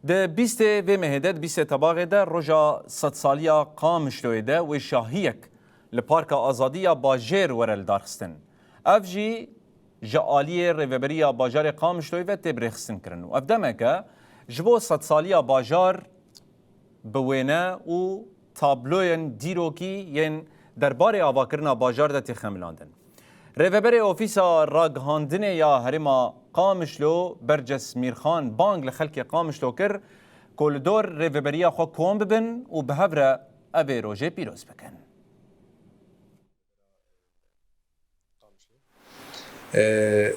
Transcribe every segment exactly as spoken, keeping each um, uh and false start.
Di bîstê vê mehê de, di bîstê Tebaxê de roja sedsaliya Qamişloyê de wê şahiyek li Parka Azadî ya bajêr were lidarxistin. Ev jî ji aliyê Rêveberiya Bajarê Qamişloyê ve tê birêxistinkirin û ev demek e ji bo sedsaliya bajar bi wêne û tabloyên dîrokî yên derbarê avakirina bajar de tê xemilandin. Rêveberê Ofîsa Ragihandinê ya Herêma Qamişlo, Berces Mîrxan, bang li xelkê Qamişlo kir ku li dor rêveberiya xwe kom bibin û bi hev re evê rojê pîroz bikin. E,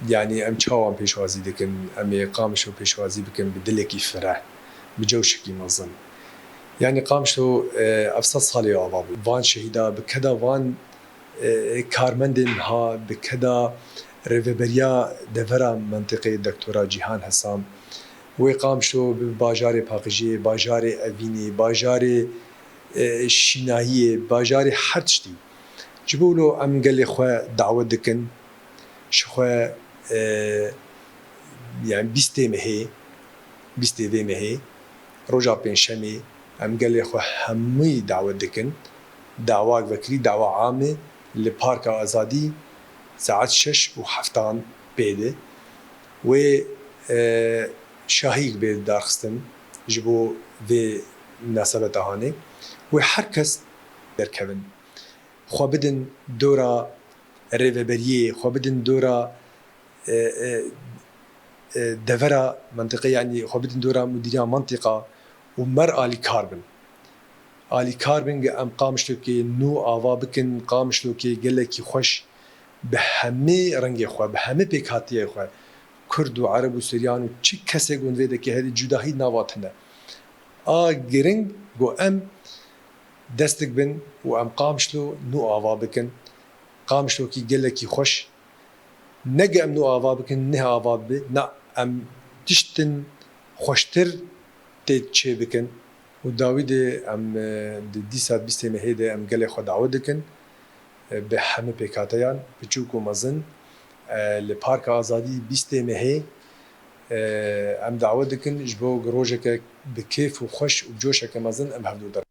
yanî em çawan pêşwazî dikin? Em ê Qamişlo pêşwazî bikin bi dilekî fireh, bi cewşekî mezin. Yanî Qamişlo, e, ev sed salê ava bû. Van şehîda bi keda van, e, karmendên ha, bi keda rêveberiya devera mentiqê Doktora Cîhan Hesam, wê Qamişlo bi bajarê paqijiyê, bajarê evînê, bajarê, e, şînayiyê, bajarê her tiştî. Ji bo wilo em gelê xwe dawet dikin, ji xwe, e, yani bîstê mehê, bîstê vê mehê, roja pêncşemê, em gelê xwe hemûyî dawet dikin. Dawak vekirî, dawa amê li Parka Azadî saet şeş û heftan pê de. Wê, e, şahiyek bê darxistin ji bo vê minasebeta hanê. Wê her kes derkevin. Xwe bidin dora rêveberiyê, xwe bidin dora, e, e, e, devera mentiqê, yanî xwe bidin dora mudîriya mentiqa û mer alîkar bin. Alîkar bin, em Qamişlokê nû ava bikin, Qamişlokê gelekî xweş bi hemê rengê xwe, bi hemê pêkhatiyê xwe, Kurd û Ereb û Suryan û çi kesek hûn vê dekê herî cudahî nava tune. A giring ku em destik bin û em Qamişlo nû ava bikin. Qamişlokî gelekî xweş. Ne ge em nû ava bikin, neh ava bibe. Na, em tiştin xweştir tê çê bikin. Û dawî de em, e, di dîsa bîstê mehê de em gelê xwe dawet dikin. E, bi hemî pêkhateyan, biçûk û mezin, e, li Parka Azadî bîstê mehê, e, em dawet dikin ji bo rojeke bi kêf û xweş û bi coşeke mezin em hevdû derbas